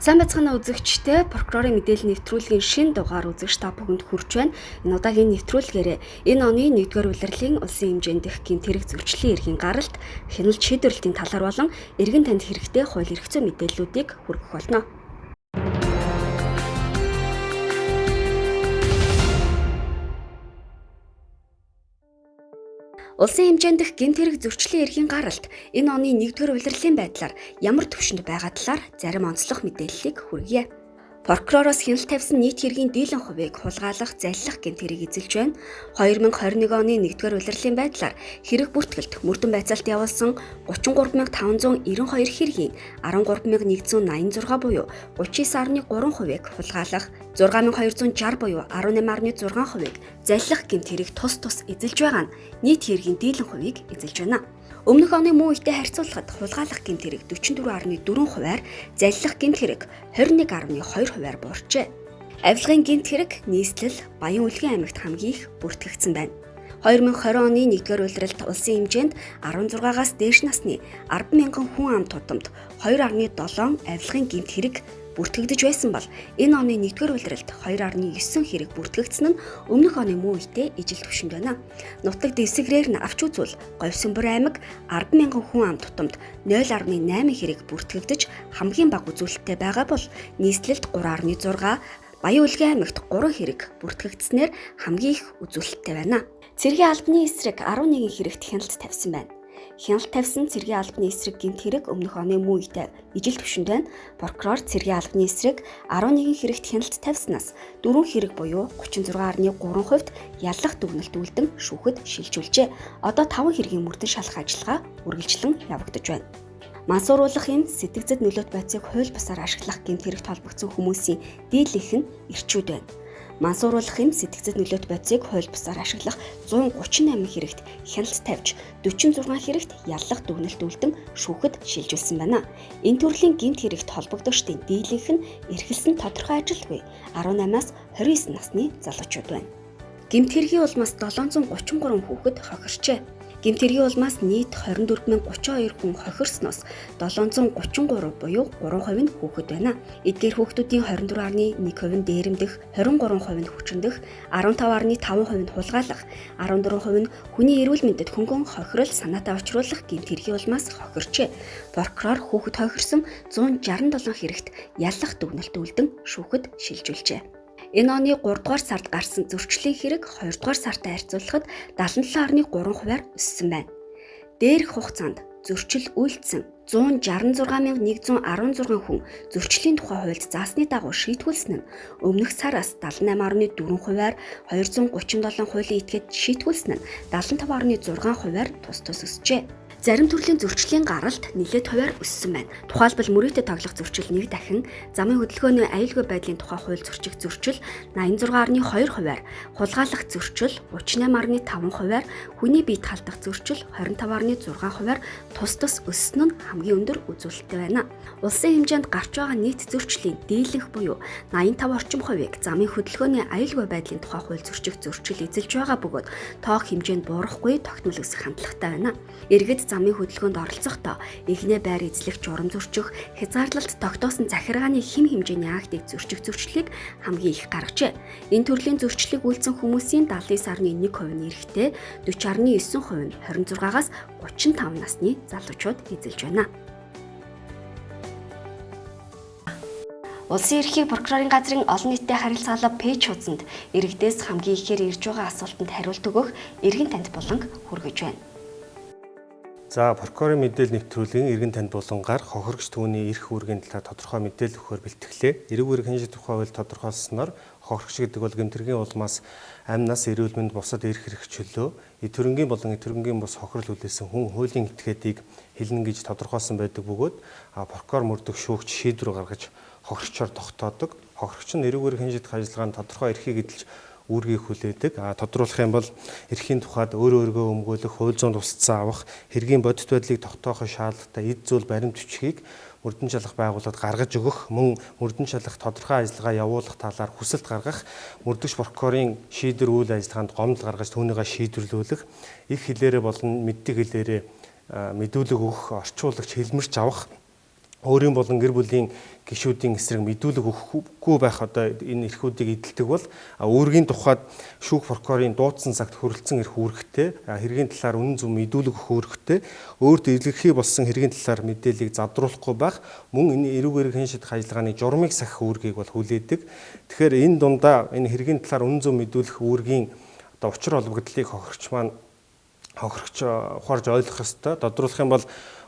Сайн байцгаана үзэгчдээ, прокурорын мэдээлэл нэвтрүүлгийн шинэ дугаар үзэгч та бүхэнд хүрч байна. Энэ удаагийн нэвтрүүлгээрээ энэ оны 1-р улирлын улсын хэмжээнд дэх гэмт хэрэг зөрчлийн эрхийн гаралт, хяналт шийдвэрлэлтийн талаар болон эргэн танд хэрэгтэй хууль эрх зүйн мэдээллүүдийг хүргэх болно. Улсын хэмжээнд дэх гэмт хэрэг зөрчлийн эрхийн гаралт энэ оны 1-р улирлын байдлаар ямар түвшинд байгаа талаар зарим онцлог мэдээллийг хүргье. Прокуророос хяналт тавьсан нийт хэргийн дийлэн хувийг хулгайлах, заллах гэмт хэрэг эзэлж байна. 2021 оны 1-р улирлын байдлаар хэрэг бүртгэлд мөрдөн байцаалт явуулсан 33,592 хэргийн 13,186 буюу 39.3%-ийг хулгайлах, 6,260 буюу 18.6%-ийг заллах гэмт хэрэг тус тус эзэлж байгаа нь нийт хэргийн дийлэн хувийг эзэлж байна. Өмнөх оны мөн үетэй харьцуулахад хулгайлах гэмт хэрэг 44.4%-аар, заллах гэмт хэрэг 21.2%-аар буурчээ. Авилгын гэмт хэрэг нийслэл Баян-Үлгэн аймагт хамгийн их бүртгэгдсэн байна. 2020 оны 1-р улиралд улсын хэмжээнд 16-аас дээш насны 10,000 хүн ам тутамд 2.7 авилгын гэмт хэрэг бүртгэгдэж байсан бол энэ оны 1-р улиралд 2.9 хэрэг бүртгэгдсэн нь өмнөх оны мөн үетэй ижил түвшинд байна. Нутаг дэвсгэрээр нь авч үзвэл Говьсөнбөр аймаг 10,000 хүн ам тутамд 0.8 хэрэг бүртгэгдэж хамгийн бага үзүүлэлттэй байгаа бол нийслэлд 3.6, Баян-Үлгэн аймагт 3 хэрэг бүртгэгдсэнээр хамгийн их үзүүлэлттэй байна. Цэргийн албаны эсрэг 11 хэрэгт хяналт тавьсан байна. Хяналт тавьсан цэргийн албаны эсрэг гэмт хэрэг өмнөх оны мөн үетэй ижил түвшинд байна. Прокурор цэргийн албаны эсрэг 11 хэрэгт хяналт тавьснаас 4 хэрэг буюу 36.3%-т яллах дүгнэлт үлдэн шүүхэд шилжүүлжээ. Одоо 5 хэргийн мөрдөн шалах ажиллагаа үргэлжлэн явагдаж байна. Мансууруулах юм сэтгэгцэд нөлөөт бодисыг хууль бусаар ашиглах гэмт хэрэгт холбогдсон хүмүүсийн дийлэнх нь эрчүүд байна. Мансууруулах юм сэтгцэд нөлөөт бодисыг хууль бусаар ашиглах 138 хэрэгт хяналт тавьж 46 хэрэгт яллах дүгнэлт үлдэн шүүхэд шилжүүлсэн байна. Энэ төрлийн гэмт хэрэгт холбогдогчдын дийлэнх нь эрхэлсэн тодорхой ажилгүй 18-аас 29 насны залуучууд байна. Гэмт хэргийн улмаас 733 хүүхэд хохирчээ. Гэмт хэргийн улмаас нийт 24,032 хүн хохирсноос 733 буюу 3% нь хүүхэд байна. Эдгээр хүүхдүүдийн 24.1% нь дээрэмдэх, 23% нь хүчиндэх, 15.5% нь хулгайлах, 14% нь хүний эрүүл мэндэд хөнгөн хохирол санаатай учруулах гэмт хэргийн улмаас хохирчээ. Прокурор хүүхэд хохирсон 167 хэрэгт яллах дүгнэлт үлдэн шүүхэд шилжүүлжээ. Энэ оны 3 дугаар сард гарсан зөрчлийн хэрэг 2 дугаар сартай харьцуулахад 77.3%-аар өссөн байна. Дээрх хугацаанд зөрчил үйлдсэн 166,116 хүн зөрчлийн тухай хуульд заасны дагуу шийтгүүлсэн нь өмнөх сараас 78.4%-аар, 237 хуулийн этгээд шийтгүүлсэн нь 75.6%-аар тус тус өсжээ. Зарим төрлийн зөрчлийн гаралт нэлээд хувиар өссөн байна. Тухайлбал мөрөөдө тоглох зөрчил 1 дахин, замын хөдөлгөөний аюулгүй байдлын тухай хууль зөрчих зөрчил 86.2%-аар, хулгайлах зөрчил 38.5%-аар, хүний биед халдах зөрчил 25.6%-аар тус тус өссөн нь хамгийн өндөр үзүүлэлттэй байна. Улсын хэмжээнд гарч байгаа нийт зөрчлийн дийлэнх буюу 85 орчим хувийг замын хөдөлгөөний аюулгүй байдлын тухай хууль зөрчих зөрчил эзэлж байгаа бөгөөд тоох хэмжээнд буурахгүй тогтмол өсөх хандлагатай байна. Иргэд замын хөдөлгөөнд оролцохдоо эхнээ байр эзлэх журам зөрчих, хязгаарлалт тогтоосон захиргааны хэм хэмжээний актыг зөрчих зөрчлийг хамгийн их гаргажээ. Энэ төрлийн зөрчлийг үйлдсэн хүмүүсийн 79.1% нь эрэгтэй, 40.9% нь 26-аас 35 насны залуучууд эзэлж байна. Улсын ерхий прокурорын газрын олон нийтэд харилцаалаа пэйж хуудсанд иргэдээс хамгийн ихээр ирж байгаа асуултанд хариулт өгөх эргэн танд буланг хүргэж байна. За, прокурорын мэдээлэл нэвтрүүлгийн эргэн танд булангаар хохирогч түүний эрх үүргийн талаар тодорхой мэдээлэл өгөхөөр бэлтгэлээ. Эрэг үүрэг хяналтын тухай хууль тодорхойлсноор хохирогч гэдэг бол гэмт хэргийн улмаас амь нас, эрүүл мэнд, бусад эрх хэрэг чөлөө, эд хөрөнгийн болон эд хөрөнгийн бус хохирол хүлээсэн хүн хуулийн этгээдийг хэлнэ гэж тодорхойлсон байдаг бөгөөд прокурор мөрдөх шүүгч шийдвэр гаргаж хохирогчоор тогтоодог. Хохирогч нь эрэг үүрэг хяналтын ажиллагаанд тодорхой эрхийг эдэлж үүргийг хүлээдэг. Тодруулах юм бол эрхийн тухайд өөрөө өөргөө өмгөөлөх, хууль зүйн тусалцаа авах, хэргийн бодит байдлыг тогтооход шаардлагатай эд зүйл баримт бичгийг мөрдөн шалах байгууллагад гаргаж өгөх, мөн мөрдөн шалах тодорхой ажиллагаа явуулах талаар хүсэлт гаргах, мөрдөгч прокурорын шийдвэр үйл ажиллагаанд гомдол гаргаж түүнийгээ шийдвэрлүүлэх, их хэлээрээ болон мэддэг хэлээрээ мэдүүлэг өгөх, орчуулагч хэлмэрч авах Өөрийн болон гэр бүлийн гишүүдийн эсрэг мэдүүлэг өгөхгүй байх одоо энэ эрхүүдийг эдэлдэг бол үүргийн тухайд шүүх прокурорын дуудсан цагт хүрэлцэн ирэх үүрэгтэй, хэргийн талаар үнэн зөв мэдүүлэг өгөх үүрэгтэй, өөрт илэрхий болсон хэргийн талаар мэдээллийг задруулахгүй байх, мөн энэ эрүүг эрэг хэн шидэх ажиллагааны журмыг сахих үүргийг бол хүлээдэг. Тэгэхээр энэ дундаа энэ хэргийн талаар үнэн зөв мэдүүлэх үүргийн одоо учир холбогдлыг хохирогч маань хохирогч ухаарж ойлгох ёстой. Тодруулах юм бол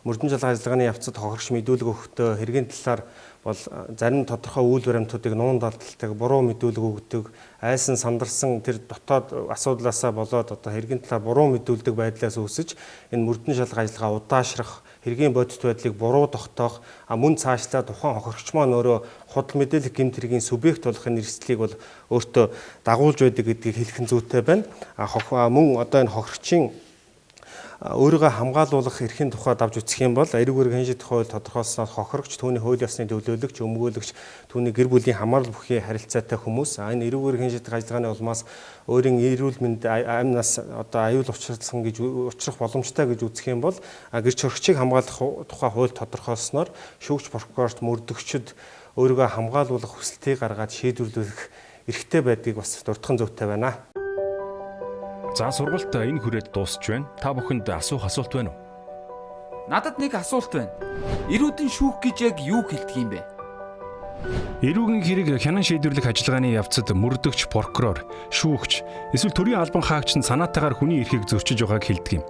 мөрдөн шалгах ажиллагааны явцад хохирогч мэдүүлэг өгөхдөө хэргийн талаар бол зарим тодорхой үйл баримтуудыг нуун далдалдаг, буруу мэдүүлэг өгдөг, айсан сандарсан тэр дотоод асуудлаасаа болоод одоо хэргийн талаар буруу мэдүүлдэг байдлаас үүсэж энэ мөрдөн шалгах ажиллагаа удаашрах, хэргийн бодит байдлыг буруу тогтоох, мөн цаашлаа тухайн хохирогч маань өөрөө худал мэдээлэх гэмт хэргийн субъект болох энэ эрсдлийг бол өөртөө дагуулж байдаг гэдгийг хэлэх нь зүйтэй байна. Мөн одоо энэ хохирогчийн өөрийгөө хамгаалуулах эрхийн тухай давж үзэх юм бол эрүүг эрэг хэн шидэх хууль тодорхойлсноор хохирогч, түүний хууль ёсны төлөөлөгч, өмгөөлөгч, түүний гэр бүлийн хамаарал бүхий харилцаатай хүмүүс энэ эрүүг эрэг хэн шидэх ажиллагааны улмаас өөрийн эрүүл мэнд амь нас одоо аюул учруулсан гэж учрах боломжтой гэж үзэх юм бол гэрч хөрөгчийг хамгаалах тухай хууль тодорхойлсноор шүүгч, прокурорт, мөрдөгчд өөрийгөө хамгаалуулах хүсэлтийг гаргаад шийдвэрлэх эрхтэй байдгийг бас дурдах зүйтэй байна. За сургалт энэ хүрээд дуусч байна. Та бүхэнд асуух асуулт байна уу? Надад нэг асуулт байна. Эрүүдэн шүүх гэж яг юу хэлдэг юм бэ? Эрүүгийн хэрэг хянан шийдвэрлэх ажиллагааны явцад мөрдөгч, прокурор, шүүгч эсвэл төрийн албан хаагч нь санаатайгаар хүний эрхийг зөрчиж байгааг хэлдэг юм.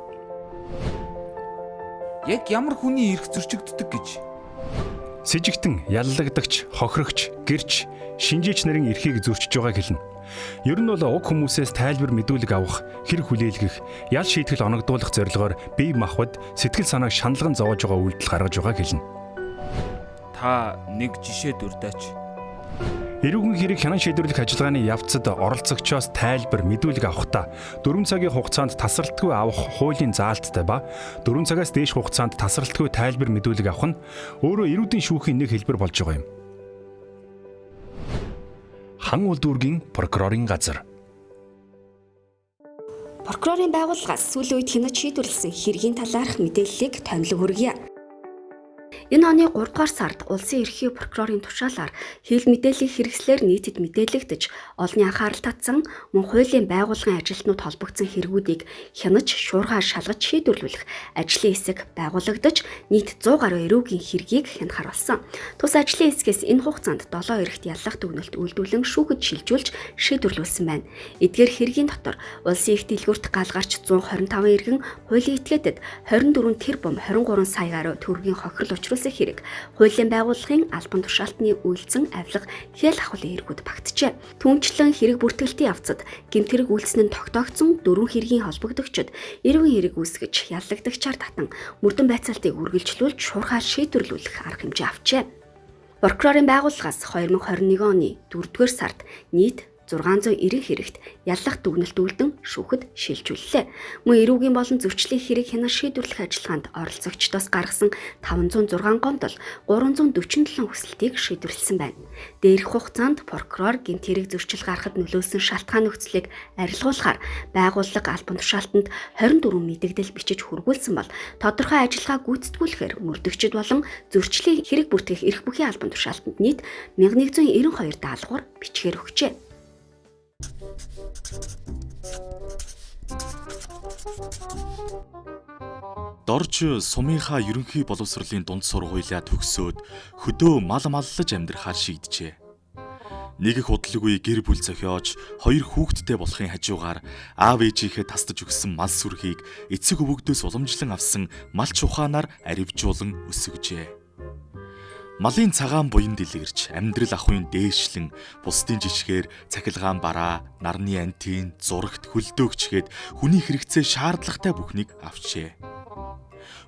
Яг ямар хүний эрх зөрчигддөг гэж? Сэжигтэн, яллагдагч, хохирогч, гэрч, шинжээч нарын эрхийг зөрчиж байгааг хэлнэ. Ер нь бол уг хүмүүсээс тайлбар мэдүүлэг авах, хэрэг хүлээлгэх, ял шийтгэл оногдуулах зорилгоор бие махбод сэтгэл санааг шаналган зовоож байгаа үйлдэл гаргаж байгааг хэлнэ. Та нэг жишээ дурдаач. Эрүүгийн хэрэг хянан шийдвэрлэх ажиллагааны явцад оролцогчоос тайлбар мэдүүлэг авахдаа 4 цагийн хугацаанд тасралтгүй авах хуулийн заалттай ба 4 цагаас дээш хугацаанд тасралтгүй тайлбар мэдүүлэг авах нь өөрөө эрүүдийн шүүхийн нэг хэлбэр болж байгаа юм. Хан улдүүргийн прокурорын газар. Прокурорын байгууллагаас сүүлийн үед хянаж шийдвэрлэсэн хэргийн талаарх мэдээллийг томилог хүргье. Энэ оны 3 дугаар сард улсын ерхий прокурорын тушаалаар хэл мэдээллийн хэрэгслээр нийтэд мэдээлэгдэж олонний анхаарал татсан мөн хуулийн байгууллагын ажилтнууд холбогдсон хэрэгүүдийг хянаж, шуурхаа шалгаж шийдвэрлүүлэх ажлын хэсэг байгуулагдаж нийт 100 гаруй эрүүгийн хэргийг хянахар болсон. Тус ажлын хэсгээс энэ хугацаанд 7 эрэгт яллах дүгнэлт үйлдвэрлэн шүүхэд шилжүүлж шийдвэрлүүлсэн байна. Эдгээр хэргийн дотор улсын их дэлгүүрт гал гарч 125 иргэн хуулийн этгээдэд 24 тэрбум 23 сая гаруй төгрөгийн хохирол учруулсан хэрэг хуулийн байгууллагын албан тушаалтны үйлцэн авилга хял ахуулын эргүүд багтжээ. Түүнчлэн хэрэг бүртгэлтийн явцад гэмт хэрэг үйлцэн нь тогтоогдсон 4 хэргийн холбогдогчид эрүүгийн хэрэг үүсгэж яллагдагчаар татан мөрдөн байцаалтыг үргэлжлүүлж шуурхаа шийдвэрлүүлэх арга хэмжээ авчээ. Прокурорын байгууллагаас 2021 оны 4-р сард нийт 690 хэрэгт яллах дүгнэлт үлдэн шүүхэд шилжүүллээ. Мөн эрүүгийн болон зөрчлийн хэрэг хянан шийдвэрлэх ажиллагаанд оролцогчдоос гаргасан 506 гомдол 347 хүсэлтийг шийдвэрлэсэн байна. Дээрх хугацаанд прокурор гэмт хэрэг зөрчил гаргахад нөлөөлсөн шалтгаан нөхцөлийг арилгуулахаар байгууллага албан тушаалтанд 24 мэдэгдэл бичиж хүргүүлсэн бол тодорхой ажиллагаа гүйцэтгүүлэхээр мөрдөгчд болон зөрчлийн хэрэг бүртгэх эрх бүхий албан тушаалтанд нийт 1192 даалгавар бичгээр өгчээ. Дорж сумынхаа ерөнхий боловсролын дунд сургуулиа төгсөөд хөдөө мал маллаж амьдрахаар шийджээ. Нэг их удалгүй гэр бүл зохиож хоёр хүүхэдтэй болохын хажуугаар аав ээжийнхээ тасдаж өгсөн мал сүрхийг эцэг өвөгдөөс уламжлан авсан малч ухаанаар аривжуулан өсгөжээ. Малын цагаан буян дэлгэрч амьдрал ахуйн дээшлэн бусдын жишгээр цахилгаан бараа, нарны антин, зурагт хөлдөөгчгээд хүний хэрэгцээ шаардлагатай бүхнийг авчээ.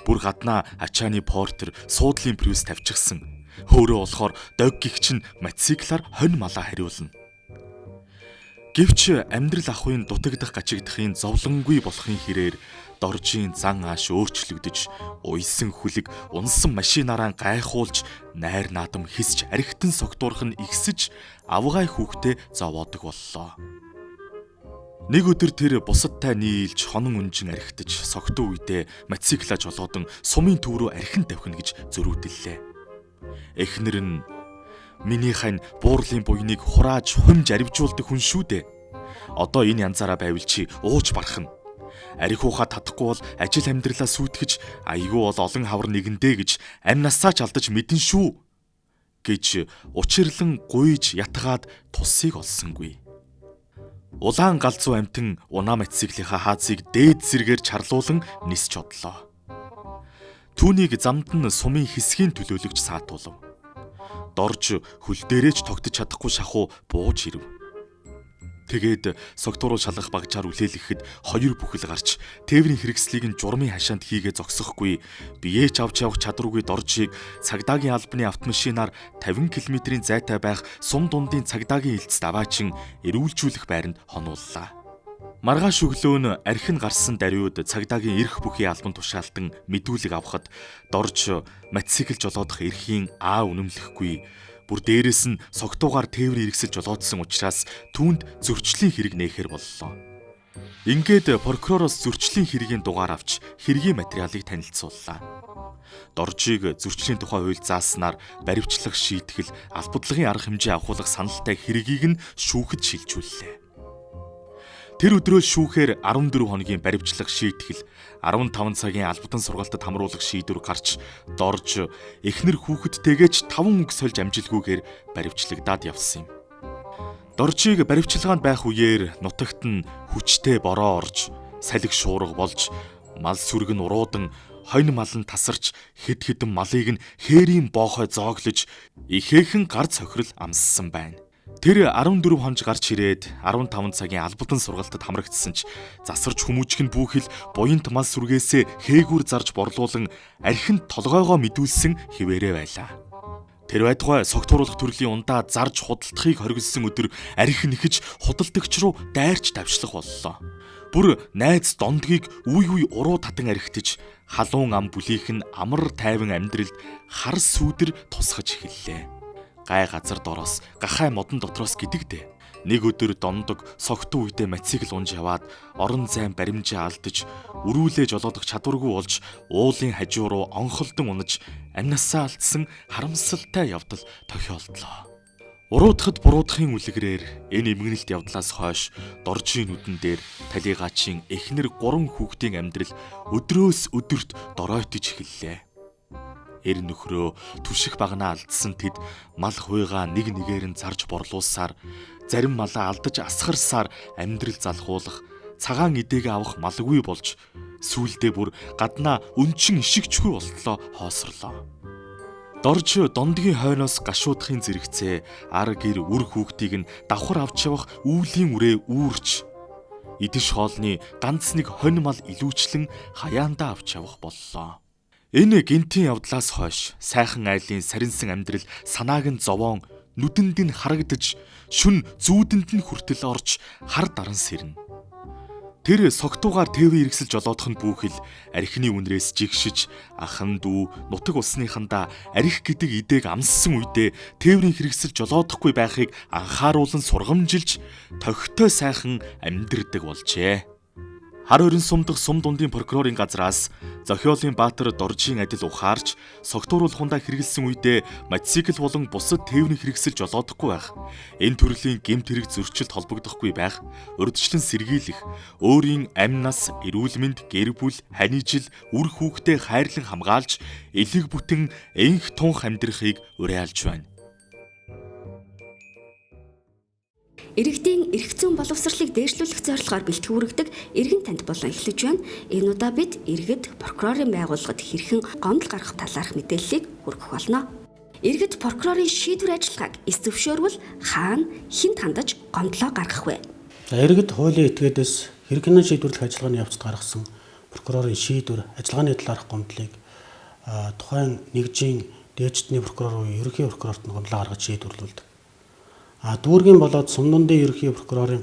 Бүр гаднаа ачааны портер, суудлын прюс тавьчихсан. Хөөрөө болохоор дог гихч нь мотоциклаар хонь малаа хариулна. Гэвч амьдрал ахуйн дутагдах гачигдахын зовлонгүй болохын хэрээр доржийн зан ааш өөрчлөгдөж, уйсан хүлэг унсан машинаараа гайхуулж, найр наадам хэсч архитан согтуурах нь ихсэж, авгай хүүхдээ зовоодог боллоо. Нэг өдөр тэр бусадтай нийлж хонон үнжин архитаж, согтуу үедээ мотоциклаа жолоодон сумын төв рүү архин тавхина гэж зөрүүдлээ. Эхнэр нь миний хань буурлын буйныг хурааж хумж аривжуулдаг хүн шүү дээ. Одоо энэ янзаараа байвал чи ууж барах нь. Архиухаа татахгүй бол ажил амьдралаа сүйтгэж айгүй бол олон хавар нэгэндээ гэж амь насаа ч алдаж мэдэн шүү гэж учирлан гуйж ятгаад тусыг олсонгүй. Улаан галзуу амтан унаа мотоциклийнхаа хаазыг дээд зэргээр чарлуулан нисч одлоо. Түүнийг замд нь сумын хэсгийн төлөөлөгч саатуулав. Дорж хөл дээрээ ч тогтож чадахгүй шахуу бууж ирэв. Тэгээд согтууруу шалгах багжаар үлээлгэхэд хоёр бүхэл гарч тээврийн хэрэгслийг нь журмын хашаанд хийгээ зогсохгүй биеэ ч авч явах чадваргүй Доржийг цагдаагийн албаны автомашинаар 50 км-ийн зайтай байх сум дундын цагдаагийн элдэст аваачин эрүүлжүүлэх байранд хонууллаа. Маргааш өглөө нь архин гарсан даруйд цагдаагийн эрх бүхий албан тушаалтан мэдүүлэг авахад Дорж мотоцикл жолоодох эрхийн аа үнэмлэхгүй бүр дээрээс нь согтуугаар тээврийн хэрэгсэл жолоодсон учраас түүнд зөрчлийн хэрэг нээхээр боллоо. Ингээд прокуророос зөрчлийн хэргийн дугаар авч хэргийн материалыг танилцууллаа. Доржийг зөрчлийн тухай хууль зааснаар баривчлах шийтгэл, албадлагын арга хэмжээ авахуулах саналтай хэргийг нь шүүхэд шилжүүллээ. Тэр өдрөө шүүхээр 14 хоногийн баривчлах шийтгэл, 15 цагийн албадан сургалтад хамруулах шийдвэр гарч Дорж эхнэр хүүхэдтэйгээ ч 5 үг сольж амжилгүйгээр баривчлагдаад явсан юм. Доржийг баривчилгаанд байх үеэр нутагт нь хүчтэй бороо орж, салхи шуурга болж, мал сүрэг нь уруудан, хонь мал нь тасарч, хэд хэдэн малыг нь хээрийн боохой зооглож, ихээхэн гар цохирол амссан байна. Тэр 14 хонж гарч ирээд 15 цагийн албадан сургалтад хамрагдсан ч засарч хүмүүжих нь бүхэл буянт мал сүргээсээ хээгүүр зарж борлуулан архинд толгойгоо мэдүүлсэн хിവэрэ байлаа. Тэр байтугай согтууруулах төрлийн ундаа зарж худалдахыг хориглосон өдөр архи нэхэж худалдагч руу дайрч давшлах боллоо. Бүр найз дондгийг үе үе уруу татан архитж халуун ам бүлийнх нь амар тайван амьдралд хар сүүдэр тусгаж эхэллээ. Гай газар дороос гахай модон дотроос гэдэг дээ. Нэг өдөр дондог согтуу үедээ мотоцикл унж яваад орон зайн баримжаа алдаж өрүүлээ жолоодох чадваргүй болж уулын хажуу руу онхолдон унаж амнасаа алдсан харамсалтай явдал тохиолдлоо. Уруутахад буруутахын үлгэрээр энэ эмгэнэлт явдлаас хойш Доржийн нүдэн дээр талийгаачийн эхнэр 3 хүүхдийн амьдрал өдрөөс өдөрт доройтож эхэллээ. Эр нөхрөө түших багнаа алдсан тэд мал хуйгаа нэг нэгээр нь зарж борлуулсаар зарим малаа алдаж асгарсаар амьдрал залхуулах цагаан эдээгээ авах малгүй болж сүүлдээ бүр гаднаа өнчин ишигчгүй болтлоо хоосрлоо. Дорж дондгийн хойноос гашуудахын зэрэгцээ ар гэр үр хүүхдийг нь давхар авч явах үүлийн үрээ үүрч идэж хоолны ганц нэг хонь мал илүүчлэн хаяандаа авч явах боллоо. Энэ гинтийн явдлаас хойш сайхан айлын саринсан амьдрал санааг нь зовоон нүдэнд нь харагдаж шүн зүүдэнд нь хүртэл орж хар даран сэрнэ. Тэр согтуугаар тээврийн хэрэгсэл жолоодох нь бүхэл архины үнрээс жигшиж ахан дүү нутаг усныхандаа арх гэдэг идээг амссан үедээ тээврийн хэрэгсэл жолоодохгүй байхыг анхааруулан сургамжилж тохитой сайхан амьдрдаг болжээ. Хар хорин сумдах сум дундын прокурорын газраас зохиолын Баатар Доржийн адил ухаарч согтууруулахундаа хэрэгэлсэн үедээ мотоцикл болон бусад тээврийн хэрэгсэл жолоодохгүй байх, энэ төрлийн гэмт хэрэг зөрчилд холбогдохгүй байх, урьдчилан сэргийлэх, өөрийн амь нас, эрүүл мэнд, гэр бүл, ханижил, үр хүүхдээ хайрлан хамгаалж элэг бүтэн энх тунх амьдрахыг уриалж байна. Иргэдийн эрх зүйн боловсролыг дээшлүүлэх зорилгоор бэлтгэн үргэдэг иргэн танд болон эхлэж байна. Энэ удаа бид иргэд прокурорын байгууллагад хэрхэн гомдол гаргах талаарх мэдээллийг хүргэх болно. Иргэд прокурорын шийдвэр ажиллагааг эс зөвшөөрвөл хаана хэн хандаж гомдлоо гаргах вэ? За иргэд хуулийн этгээдээс хэрэг хянан шийдвэрлэх ажиллагааны явцад гаргасан прокурорын шийдвэр ажиллагааны талаарх гомдлыг тухайн нэгжийн дээжтний прокурор буюу ерөнхий прокурорт нь гомдлоо гаргаж шийдвэрлүүлдэг. Дүүргийн болоод сум дундын ерөнхий прокурорын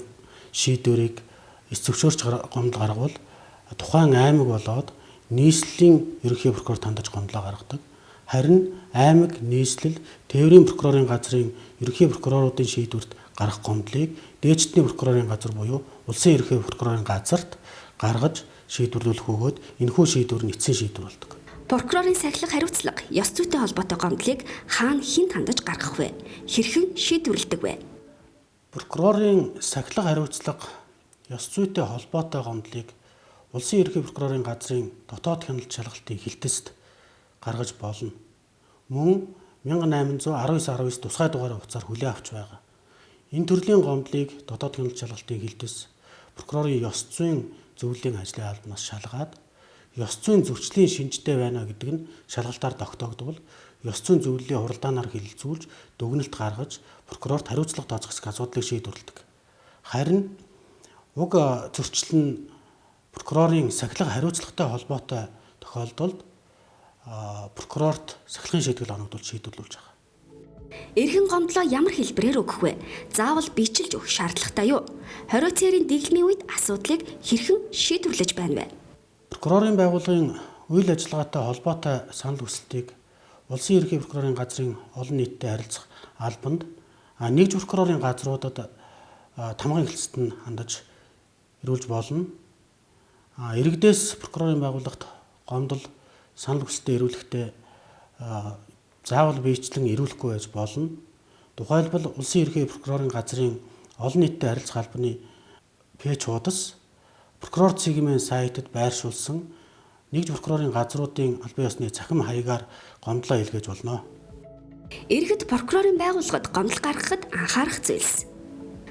шийдвэрийг эс зөвшөөрч гомдол гаргавал тухайн аймаг болоод нийслэлийн ерөнхий прокурорт хандаж гомдлоо гаргадаг. Харин аймаг, нийслэл, тээврийн прокурорын газрын ерөнхий прокуроруудын шийдвэрт гарах гомдлыг дээжтний прокурорын газар буюу улсын ерөнхий прокурорын газарт гаргаж шийдвэрлүүлэх бөгөөд энэхүү шийдвэр нь эцсийн шийдвэр болдог. Прокурорын сахилга хариуцлага ёс зүйтэй холбоотой гомдлыг хаана хэн хандаж гаргах вэ? Хэрхэн шийдвэрлэдэг вэ? Прокурорын сахилга хариуцлага ёс зүйтэй холбоотой гомдлыг Улсын ерөнхий прокурорын газрын дотоод хяналт шалгалтын хилтэст гаргаж болно. Мөн 1819-19 тусгай дугаарын утсаар хүлээн авч байгаа. Энэ төрлийн гомдлыг дотоод хяналт шалгалтын хилтэс прокурорын ёс зүйн зөвлөлийн ажлын албанаас шалгаад ёс зүйн зөрчлийн шинжтэй байна гэдэг нь шалгалтаар тогтоогдвол ёс зүйн зөвлөлийн хуралдаанаар хэлэлцүүлж дүгнэлт гаргаж прокурорт хариуцлага тооцох хэсэг асуудлыг шийдвэрлэдэг. Харин уг зөрчил нь прокурорын сахилга хариуцлагатай холбоотой тохиолдолд прокурорт сахилгын шийтгэл оногдуулж шийдвэрлүүлж байгаа. Эрхэн гомдлоо ямар хэлбэрээр өгөх вэ? Заавал бичилж өгөх шаардлагатай юу? 20 цэрийн дэглэмийн үед асуудлыг хэрхэн шийдвэрлэж байна вэ? Прокурорын байгууллагын үйл ажиллагаатай холбоотой санал хүсэлтийг Улсын ерөнхий прокурорын газрын олон нийттэй харилцах албанд нэгж прокурорын газруудад тамгын хэлцэд нь хандаж ирүүлж болно. Иргэдээс прокурорын байгууллагт гомдол санал хүсэлтээ ирүүлэхдээ заавал биечлэн ирүүлэхгүй байж болно. Тухайлбал Улсын ерөнхий прокурорын газрын олон нийттэй харилцах албаны пэйж хуудас прокурор цэгийн сайтад байршуулсан нэгж прокурорын газруудын албан ёсны цахим хаягаар гомдлоо илгээж болно. Иргэд прокурорын байгууллагад гомдол гаргахад анхаарах зүйлс.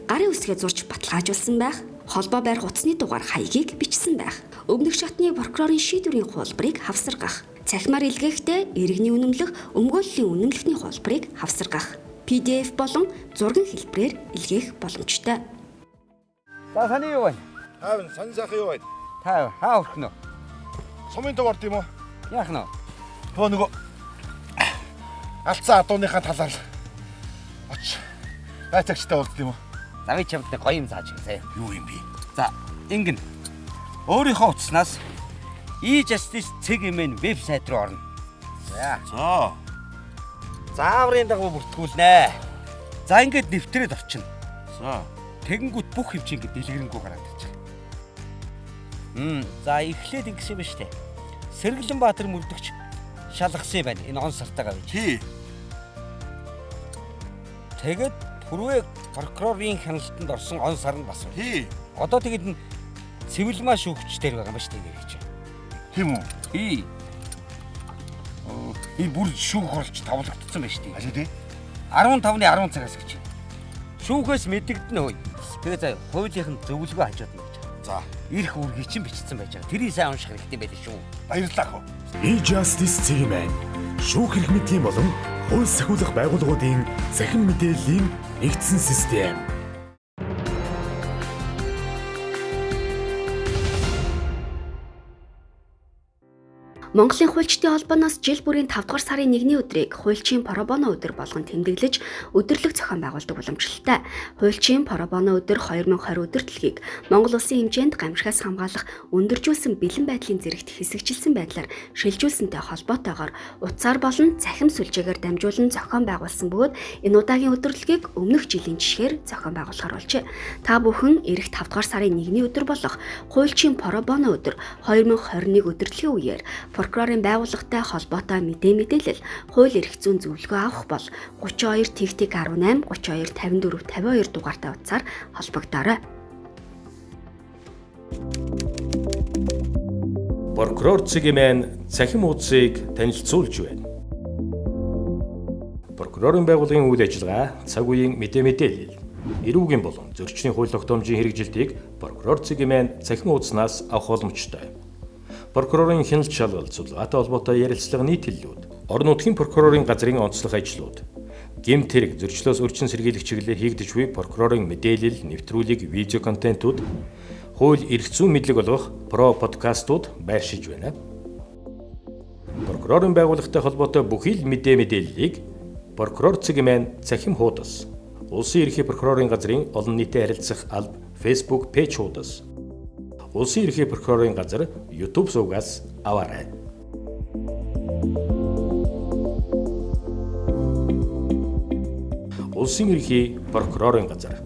Гарын үсгээ зурж баталгаажуулсан байх, холбоо барих утасны дугаар хаягийг бичсэн байх, өмнөх шатны прокурорын шийдвэрийн хуулбарыг хавсаргах, цахимаар илгээхдээ иргэний үнэмлэх, өмгөөллийн үнэмлэхний хуулбарыг хавсаргах, PDF болон зургийн хэлбэрээр илгээх боломжтой. За таны юу вэ? 50 сан сайхан юу вэ? 50 хаа хүрэх нөө? Сумын төв орд юм уу? Яах нөө? Төө нөгөө алдсан адууныхаа талаар оч байцаагчтай уулзд юм уу? За би чамд гоё юм зааж өгье. Юу юм бэ? За ингэн. Өөрийнхөө утаснаас e-justice цэг.mn вебсайт руу орно. За. За. Зааврын дагуу бүртгүүлнэ. За ингээд нэвтрээд орчино. За. Тэгэнгүүт бүх юм чи ингээд дэлгэрэнгүй гараад ирж байгаа. За эхлээд ингэсэн юм ба штэ. Сэргэлэн Баатар мөрдөгч шалгасан юм байна. Энэ он сартайгаа гэж. Тий. Тэгээд түрүү прокурорын хяналтанд орсон он сар нь бас. Тий. Одоо тэгээд энэ цэвэлмаа шүүгч дээр байгаа юм ба штэ гэж. Тийм үү? Тий. Энэ бүр шүүх хурлч тавлагдсан байна штэ. Аль үү? 15-ны 10 цагаас гэж. Шүүхээс мэдэгдэнэ хөөе. Тэгээ заа хуулийнх нь зөвлөгөө хажууд нь гэж. За. Ирэх үүргийг чинь бичсэн байж байгаа. Тэрийг сайн унших хэрэгтэй байлээ шүү. Баярлалаа хөө. E-Justice цэг.mn шүүх эрх мэдлийн болон хууль сахиулах байгууллагуудын цахим мэдээллийн нэгдсэн систем. Монголын хуульчдын холбооноос жил бүрийн 5 дугаар сарын 1-ний өдрийг хуульчийн пробоно өдөр болгон тэмдэглэж өдөрлөг зохион байгуулдаг уламжлалтай. Хуульчийн пробоно өдөр 2020 өдөртлөгийг Монгол улсын хэмжээнд гамшигаас хамгаалах өндөржүүлсэн бэлэн байдлын зэрэгт хэсэгчилсэн байдлаар шилжүүлсэнтэй холбоотойгоор утсаар болон цахим сүлжээгээр дамжуулан зохион байгуулсан бөгөөд энэ удаагийн өдөрлөгийг өмнөх жилийн жишгээр зохион байгуулахар болжээ. Та бүхэн ирэх 5 дугаар сарын 1-ний өдөр болох хуульчийн пробоно өдөр 2021 өдөрлөгийн үеэр прокурорын байгууллагатай холбоотой мэдээлэл, хууль эрх зүйн зөвлөгөө авах бол 32 тэгтэг 18 32 54 52 дугаартай утсаар холбогдоорой. Прокурор цэг.mn цахим хуудсыг танилцуулж байна. Прокурорын байгууллагын үйл ажиллагаа, цаг үеийн мэдээлэл, эрүүгийн болон зөрчлийн хууль тогтоомжийн хэрэгжилтийг прокурор цэг.mn цахим хуудаснаас авах боломжтой. Прокурорын хяналт шалгалт, судалгаатай холбоотой ярилцлага нийтлэлүүд, орон нутгийн прокурорын газрын онцлог ажлууд, гэмт хэрэг, зөрчлөөс өрчин сэргийлэх чиглэлээр хийгдэж буй прокурорын мэдээлэл, нэвтрүүлэг, видео контентууд, хууль эрх зүйн мэдлэг олгох про подкастууд байршиж байна. Прокурорын байгууллагатай холбоотой бүхий л мэдээллийг прокурор цэг.mn цахим хуудас, Улсын ерөнхий прокурорын газрын олон нийтэд харилцах алба Facebook пэйж хуудас, Улсын ерөнхий прокурорын газар YouTube сувгаас аваарай. Улсын ерөнхий прокурорын газар.